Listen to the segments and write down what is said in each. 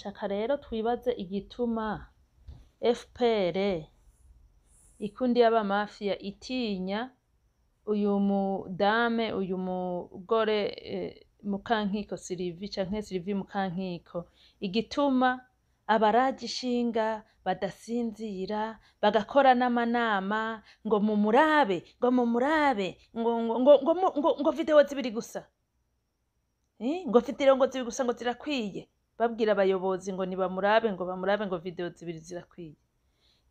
Nashaka rero twibaze igituma FPR, ikundi y'abamafiya, itinya uyu mudame, uyu mugore Mukankiko Sylvie canke Sylvie Mukankiko, igituma abaraje ishinga badasinzira, bagakora n'amanama ngo mumurabe, ngo mumurabe, ngo video zibiri gusa, ngo video ngo zibiri gusa ngo zirakwiye, babwira abayobozi ngo nibamurabe, ngo bamurabe, ngo video zibiri zirakwiye.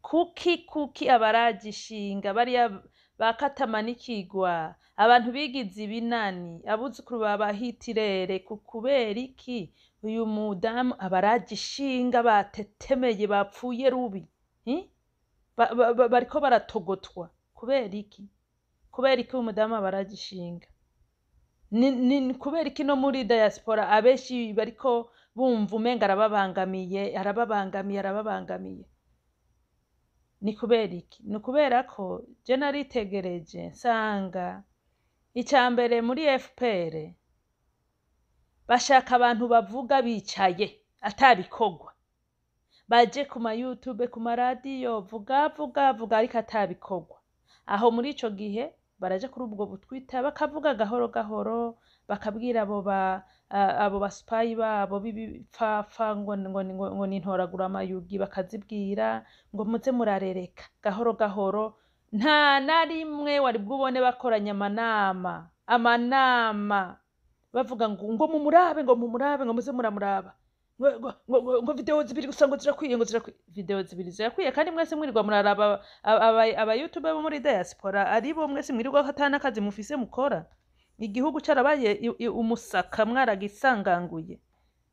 Kuki abaraje ishinga bariya bakatamanikigwa, abantu bigize ibinani, abuzukuru ba Hitirere, kubera iki uyu mudamu abaraje ishinga batetemeye, bapfuye rubi, bariko baratogotwa? Kubera iki? Kubera iki uyu mudamu abaraje ishinga? Ni kubera iki no muri diaspora abenshi bariko bumva umenga arababangamiye, arababangamiye, arababangamiye? Ni kubera iki? Ni ukubera ko je naritegereje nsanga ica mbere muri FPR bashaka abantu bavuga bicaye atabikorwa, baje ku ma YouTube, ku maradiyo, vuga vuga vuga, ariko atabikorwa. Aho muri ico gihe baraja kuri ubwo butwita, bakavuga gahoro gahoro, bakabwira abo basupayi babo b'ibipfapfa ngo nintoragura amayugi, bakazibwira ngo muze murarereka gahoro gahoro. Nta na rimwe wari bwubone bakoranye amanama bavuga ngo mumurabe, ngo mumurabe, ngo muze muramuraba, ngo video zibiri gusa ngo zirakwiye, ngo zirakwiye, video zibiri zirakwiye, kandi mwese mwirirwa muraraba aba YouTube bo muri diaspora, aribo mwese mwirirwa ko ata n'akazi mufise mukora, igihugu carabaye umusaka, mwaragisanganguye,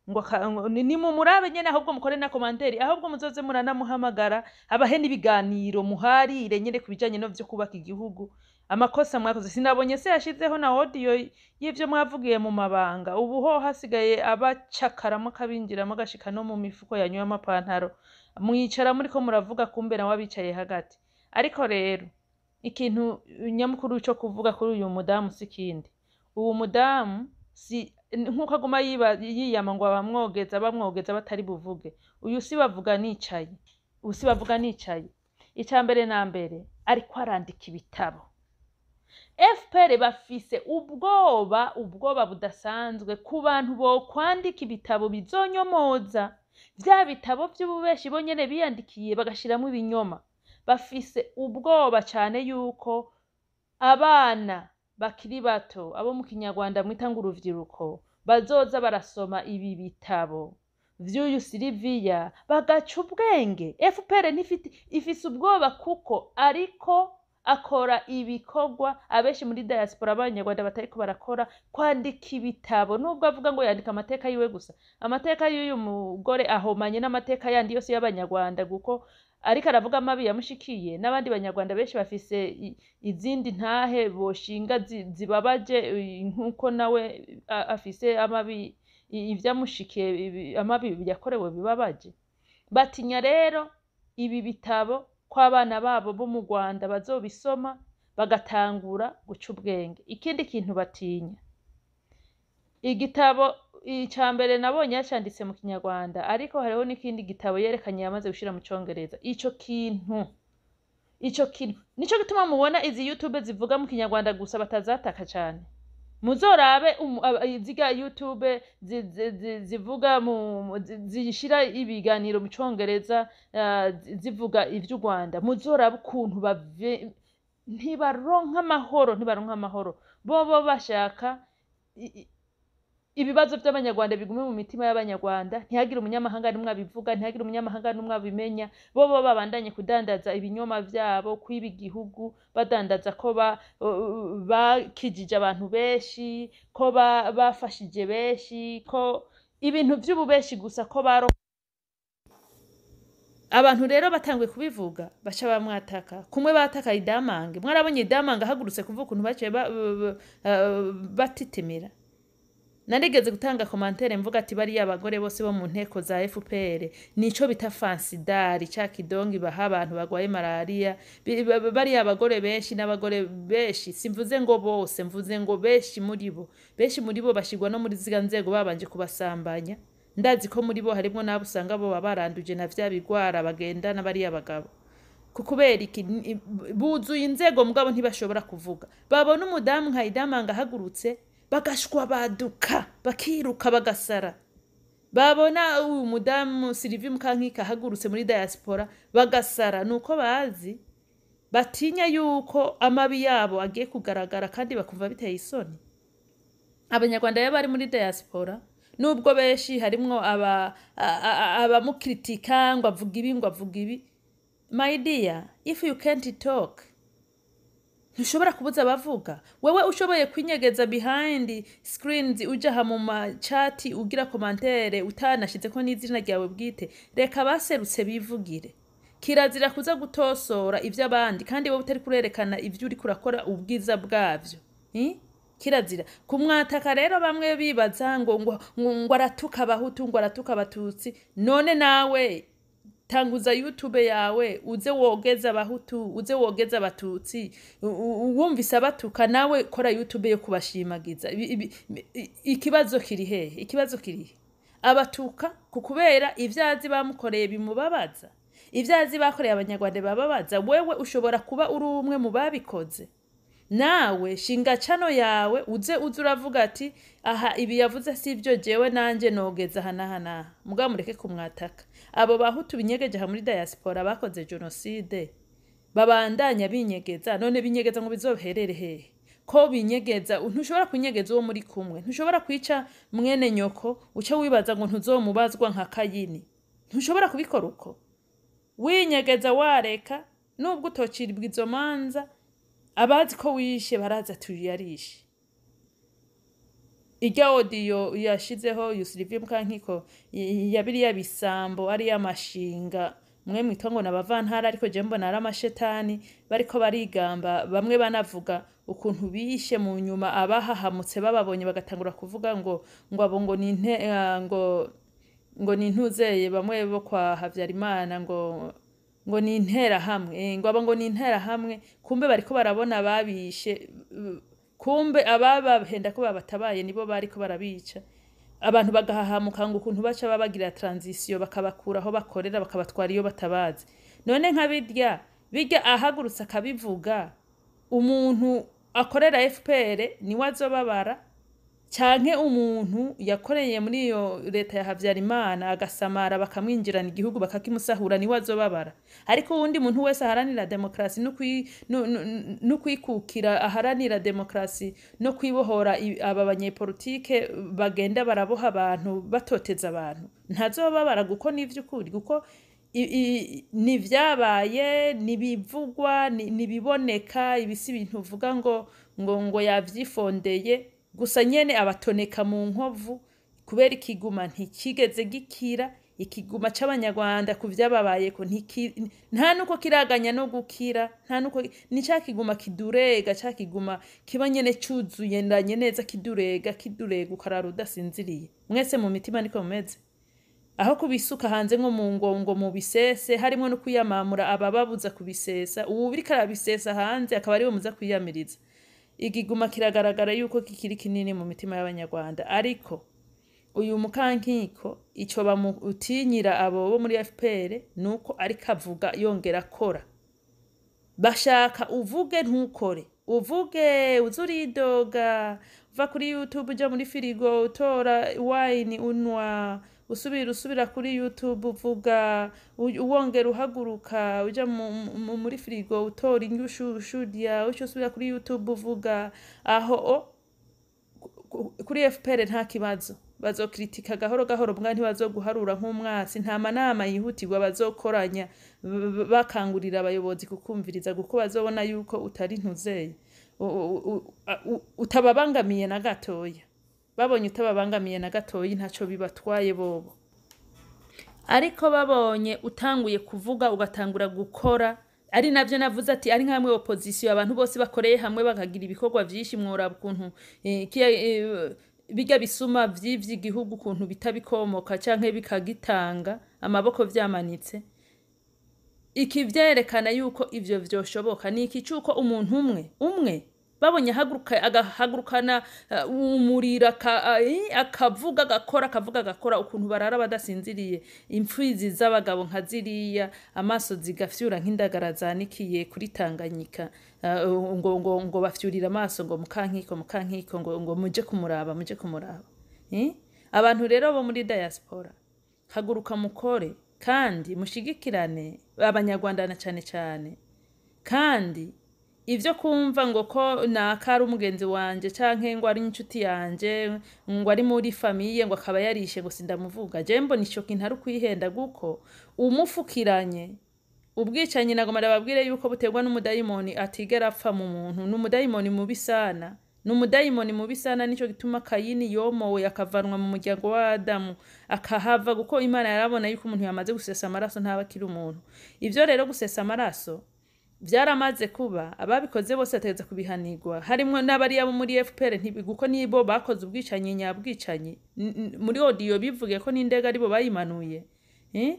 ngo ni mumurabe nyene, ahubwo mukore na commentaire, ahubwo muzoze muranamuhamagara abahe n'ibiganiro, muharire nyene ku bijanye no vyo kubaka igihugu, amakosa mwakoze. Sinabonye se yashizeho na audio y'ivyo mwavugiye mu mabanga? Ubu ho hasigaye abacakaramo, akabinjiramo, agashika no mu mifuko yanyu y'amapantaro, mwicara muriko muravuga, kumbe nawe abicaye hagati. Ariko rero ikintu nyamukuru co kuvuga kuri uyu mudamu si kindi. Uwo mudamu si nkuko aguma yiyama ngo abamwogeza bamwogeza batari buvuge. Uyu si bavuga nicaye, uyu si bavuga nicaye. Ica mbere na mbere, ariko arandika ibitabo. FPR bafise ubwoba, ubwoba budasanzwe ku bantu bokwandika ibitabo bizonyomoza vya bitabo vy'ububeshi bo nyene biyandikiye, bagashiramwo ibinyoma. Bafise ubwoba cane yuko abana bakiri bato, abo mu Kinyarwanda mwita ngo uruvyiruko, bazoza barasoma ibi bitabo vy'uyu Siliviya bagaca ubwenge. FPR ntifite, ifise ubwoba kuko ariko akora ibikorwa abenshi muri diaspora b'Abanyarwanda batariko barakora, kwandika ibitabo. Nubwo avuga ngo yandika amateka yiwe gusa, amateka y'uyu mugore ahomanye n'amateka yandi yose y'Abanyarwanda, kuko ariko aravuga amabi yamushikiye, n'abandi Banyarwanda benshi bafise izindi ntahe boshinga zibabaje, nkuko nawe afise amabi, ivyamushikiye, amabi yakorewe bibabaje. Batinya rero ibi bitabo ko abana babo bo mu Rwanda bazobisoma bagatangura guca ubwenge. Ikindi kintu batinya, igitabo ica mbere nabonye yacanditse mu Kinyarwanda, ariko hariho n'ikindi gitabo yerekanye yamaze gushira mu Congereza. Ico kintu nico gituma mubona izi YouTube zivuga mu Kinyarwanda gusa batazataka cane. Muzorabe ziga YouTube zivuga zishira ibiganiro mu Congereza, zivuga ivy'u Rwanda, muzorabe ukuntu ntibaronka amahoro, ntibaronka amahoro. Bobo bashaka ibibazo vy'Abanyarwanda bigume mu mitima y'Abanyarwanda, ntihagire umunyamahanga n'umwe abivuga, ntihagire umunyamahanga n'umwe abimenya. Bobo babandanye kudandaza ibinyoma vyabo, kwiba igihugu, badandaza ko bakijije abantu benshi, ko bafashije benshi, ko ibintu vy'ububeshi gusa, ko baro abantu. Rero batanguye kubivuga, baca bamwataka kumwe bataka Idamange. Mwarabonye Idamange ahagurutse kuvuga ukuntu baciye batitimira. Narigeze gutanga commentaire mvuga ati bariya abagore bose bo mu nteko za FPR nico bita Fansidar, ca kidongi baha abantu bagwaye malaria. Bariya abagore benshi n'abagore benshi, simvuze ngo bose, mvuze ngo benshi muri bo, benshi muri bo bashirwa no muri ziga nzego babanje kubasambanya. Ndazi ko muri bo harimwo n'abo usanga bo baranduje na vya bigwara bagendana bariya bagabo. Kubera iki? Buzuye inzego, mugabo ntibashobora kuvuga. Babona umudamu nka Idamanga ahagurutse, bagashwa baduka, bakiruka, bagasara. Babona uyu mudamu Sylvie Mukankiko ahagurutse muri diaspora, bagasara. Nuko bazi batinya yuko amabi yabo agiye kugaragara, kandi bakumva biteye isoni. Abanyarwanda rero bari muri diaspora, nubwo benshi harimwo abamukritika ngo avuga ibi, ngo avuga ibi, my dear, if you can't talk, ntushobora kubuza abavuga. Wewe ushoboye kwinyegeza behind screens, uja aha mu macati ugira commentaire utanashizeko n'izina ryawe bwite, reka baserutse bivugire. Kirazira kuza gutosora ivy'abandi kandi wowe utari kurerekana ivyo uriko urakora ubwiza bwavyo. Kirazira kumwataka. Rero bamwe bibaza ngo aratuka Abahutu, ngo aratuka Abatutsi. None nawe tanguza YouTube yawe, uze wogeza Abahutu, uze wogeza Abatutsi. Wumvise abatuka, nawe kora YouTube yo kubashimagiza. Ikibazo kiri hehe? Ikibazo kiri he? Abatuka ku kubera ivyazi bamukoreye bimubabaza, ivyazi bakoreye Abanyarwanda bababaza. Wewe ushobora kuba uri umwe mu babikoze. Nawe shinga channel yawe, uze uravuga ati: "Aha ibi yavuze si ibyo, jewe nanje nogeza aha n'aha n'aha." Mugabo mureke kumwataka. Abo Bahutu binyegeje aha muri diaspora bakoze genocide babandanya binyegeza. None binyegeza ngo bizoherere hehe? Ko binyegeza, ntushobora kunyegeza uwo muri kumwe, ntushobora kwica mwene nyoko uca wibaza ngo ntuzomubazwa nka Kayini. Ntushobora kubikora uko winyegeza. Wareka, nubwo utociribwa izo manza, abazi ko wishe baraza ati: "Uyu yarishe." Irya audio yashizeho Yusrivi Mukankiko ya biriya bisambo, ari amashinga mwe mwitwa ngo nabavantara, ariko je mbona ari amashetani bariko barigamba. Bamwe banavuga ukuntu bishe, mu nyuma abahahamutse bababonye bagatangura kuvuga ngo abo ngo ni ngo ni intuzeye, bamwe bo kwa Havyarimana, ngo ni interahamwe, ngo abo ngo ni interahamwe. Kumbe bariko barabona ababishe, kumbe ababahenda ko babatabaye nibo bariko barabica. Abantu bagahahamuka ngo ukuntu baca babagira transition, bakabakura aho bakorera, bakabatwara iyo batabazi. None nka birya bijya ahagurutse akabivuga, umuntu akorera FPR niwe azobabara, canke umuntu yakoreye muri iyo leta ya Havyarimana agasamara bakamwinjirana igihugu bakakimusahura niwe azobabara? Ariko uwundi muntu wese aharanira demokarasi no kwikukira, aharanira demokarasi no kwibohora aba banyepolitike bagenda baraboha abantu, batoteza abantu, ntazobabara, kuko ni ivy'ukuri, kuko ni vyabaye, nibivugwa, nibiboneka. Ibisi ibintu uvuga ngo yavyifondeye gusa nyene, abatoneka mu nkovu kubera ikiguma ntikigeze gikira. Ikiguma c'Abanyarwanda ku vyababayeko nta nuko kiraganya no gukira, nta nuko ni ca kiguma kidurega, ca kiguma kiba nyene cuzuye ndanye neza, kidurega, kidurega, ukarara udasinziriye. Mwese mu mitima niko mumeze. Aho kubisuka hanze nko mu ngongo mu bisese, harimo no kwiyamamura abababuza kubisesa, ubu biriko arabisesa hanze akaba ariwe muza kwiyamiriza. Igiguma kiragaragara yuko kikiri kinini mu mitima y'Abanyarwanda. Ariko uyu Mukankiko, ico bamutinyira abo bo muri FPR nuko ariko avuga yongera akora. Bashaka uvuge ntukore, uvuge uze uridoga, uva kuri YouTube uja muri firigo utora wine unwa, usubira usubira kuri YouTube uvuga, wongera uhaguruka uja muri firigo utora indyo ushushu urya, uca usubira kuri YouTube uvuga. Aho kuri FPR nta kibazo, bazokritika gahoro gahoro, mbwa ntibazoguharura nk'umwasi. Nta manama yihutirwa bazokoranya bakangurira abayobozi kukumviriza, kuko bazobona yuko utari ntuzeye, utababangamiye na gatoya. Babonye utababangamiye na gatoya, ntaco bibatwaye bobo. Ariko babonye utanguye kuvuga, ugatangura gukora, ari navyo navuze ati ari nkamwe opposition, abantu bose bakoreye hamwe bakagira ibikorwa vyinshi, mworaba ukuntu bijya bisuma vy'igihugu ukuntu bitabikomoka canke bikagitanga amaboko vyamanitse. Iki vyerekana yuko ivyo vyoshoboka ni iki? Cuko umuntu umwe umwe Babonye ahaguruka, agahagurukana umuriro, akavuga, agakora, akavuga, agakora, ukuntu barara badasinziriye. Impfizi z'abagabo nka ziriya, amaso zigafyura nk'indagara zanikiye kuri Tanganyika, ngo bafyurira amaso ngo Mukankiko, Mukankiko, ngo muje kumuraba, muje kumuraba. Eh? Abantu rero bo muri diaspora, haguruka mukore kandi mushigikirane Abanyarwanda na cane cane. Kandi ivyo kumva ngo ko naka ari umugenzi wanje, canke ngo ari inshuti yanje, ngo ari muri famille, ngo akaba yarishe, ngo sindamuvuga, je mbona ico kintu ari ukwihenda, guko umufukiranye ubwicanyi. Nagoma ndababwire yuko buterwa n'umudayimoni atigera apfa mu muntu. Ni umudayimoni mubi sana, ni umudayimoni mubi sana. Nico gituma Kayini yomowe, akavanwa mu muryango wa Adamu, akahava, kuko Imana yarabona yuko umuntu yamaze gusesa amaraso ntaba akiri umuntu. Ivyo rero gusesa amaraso vyaramaze kuba, ababikoze bose bategereza kubihanirwa, harimwo n'abariya bo muri FPR, kuko nibo bakoze ubwicanyi nyabwicanyi. Muri audio bivuge ko n'indege aribo bayimanuye, eh?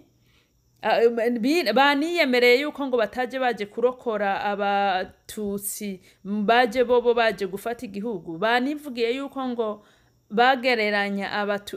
Baniyemereye yuko ngo bataje baje kurokora Abatutsi, baje bobo baje gufata igihugu. Banivugiye yuko ngo bagereranya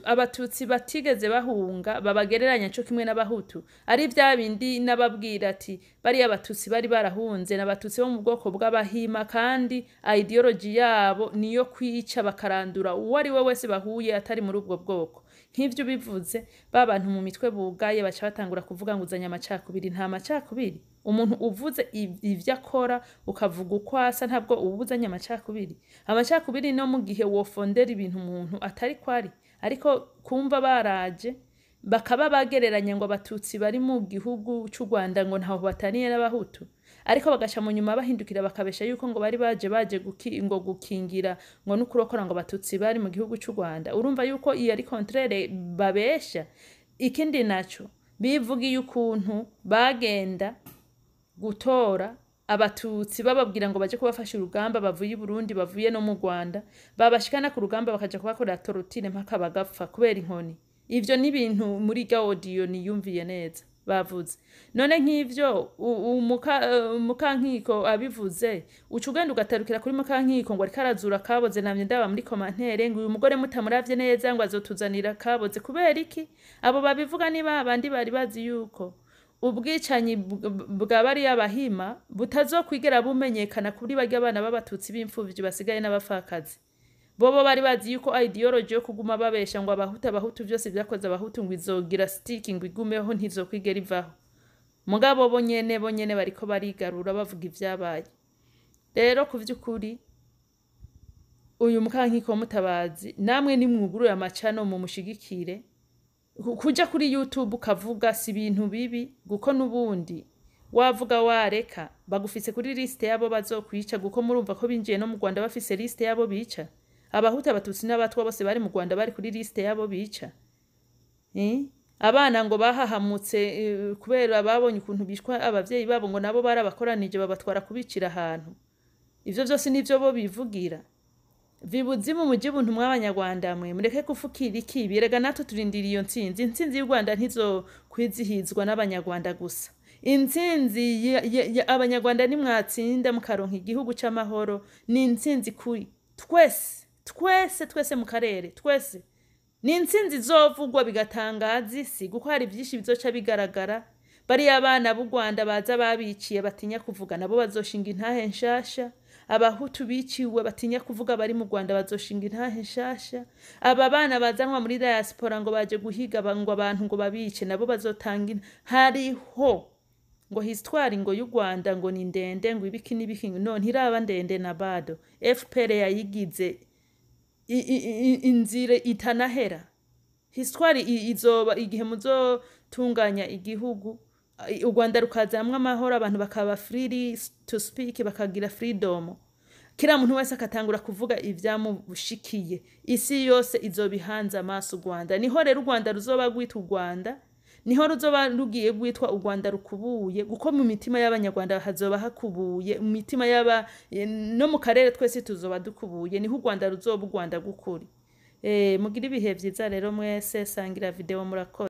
Abatutsi batigeze bahunga, babagereranya co kimwe n'Abahutu. Ari vya bindi n'ababwira ati bariya Abatutsi bari barahunze n'Abatutsi bo mu bwoko bw'Abahima, kandi ideology yabo niyo kwica, bakarandura uwo ari we wese bahuye atari muri ubwo bwoko. Nk'ivyo bivuze, ba bantu mu mitwe bugaye baca batangura kuvuga ngo uzanye amacakubiri. Nta macakubiri. Umuntu uvuze ivyo akora, ukavuga uko asa, ntabwo uba uzanye amacakubiri. Amacakubiri no mu gihe wofondera ibintu umuntu atari ko ari. Ariko kumva baraje bakaba bagereranya ngo Abatutsi bari mu gihugu c'u Rwanda ngo ntaho bataniye n'Abahutu, ariko bagaca mu nyuma bahindukira bakabesha yuko ngo bari baje ngo gukingira, ngo no kurokora ngo Abatutsi bari mu gihugu c'u Rwanda, urumva yuko iyo ari contraire babesha. Ikindi naco, bivugiye ukuntu bagenda gutora Abatutsi, bababwira ngo baje kubafasha urugamba, bavuye i Burundi, bavuye no mu Rwanda, babashikana ku rugamba bakaja kubakorera torture mpaka bagapfa kubera inkoni. Ivyo ni ibintu muri rya audio niyumviye neza bavuze. None nk'ivyo Mukankiko abivuze, uca ugenda ugatarukira kuri Mukankiko ngo ariko arazura kaboze. Namye ndaba muri commentaire ngo uyu mugore mutamuravye neza ngo azotuzanira kaboze. Kubera iki abo babivuga? Niba abandi bari bazi yuko ubwicanyi bwa bariya Bahima butazokwigera bumenyekana kuri barya bana b'Abatutsi b'imfuvyi basigaye n'abapfakazi, bobo bari bazi yuko ideology yo kuguma babesha ngo Abahutu, Abahutu, vyose vyakoze Abahutu, ngo izogira stick, ngo igumeho, ntizokwigera ivaho. Mugabo bo nyene bariko barigarura, bavuga ivyabaye. Rero ku vy'ukuri, uyu Mukankiko Mutabazi, namwe nimwuguruye amacano mumushigikire. Kuja kuri YouTube ukavuga si ibintu bibi, kuko n'ubundi wavuga wareka bagufise kuri liste yabo bazokwica, kuko murumva ko binjiye no mu Rwanda bafise liste yabo bica. Abahutu, Abatutsi n'Abatwa bose bari mu Rwanda bari kuri liste yabo bica. Eh? Abana ngo bahahamutse kubera babonye ukuntu bishwa abavyeyi babo, ngo nabo barabakoranije babatwara kubicira ahantu. Ivyo vyose nivyo bo bivugira. Vibuzimu muje buntu mw'Abanyarwanda mwe, mureke gufukira ikibi. Erega natwe turindiriye iyo ntsinzi. Intsinzi y'u Rwanda ntizokwizihizwa n'Abanyarwanda gusa. Intsinzi Abanyarwanda nimwatsinda mukaronka igihugu c'amahoro, ni intsinzi kuri twese, twese, twese mu karere, twese. Ni intsinzi izovugwa bigatangaza isi, kuko hari vyinshi bizoca bigaragara. Bariya abana b'u Rwanda baza babiciye batinya kuvuga, nabo bazoshinga intahe nshasha. Abahutu biciwe batinya kuvuga bari mu Rwanda bazoshinga intahe nshasha. Aba bana bazanwa muri diaspora ngo baje guhiga ngo abantu ngo babice, nabo bazotanga. Hariho ngo histoire ngo y'u Rwanda ngo ni ndende, ngo ibiki n'ibiki. No ntiraba ndende na bado. FPR yayigize inzira itanahera. Histoire izoba igihe muzotunganya igihugu, u Rwanda rukazamwo amahoro, abantu bakaba free to speak, bakagira freedom, kila muntu wese akatangura kuvuga ivyamushikiye, isi yose izoba ihanze amaso u Rwanda. Niho rero u Rwanda ruzoba rwitwa u Rwanda, niho ruzoba rugiye rwitwa u Rwanda rukubuye, kuko mu mitima y'Abanyarwanda hazoba hakubuye, mu mitima y'aba no mu karere twese tuzoba dukubuye. Niho u Rwanda ruzoba u Rwanda rw'ukuri. Mugire ibihe vyiza rero mwese, sangira video, murakoze.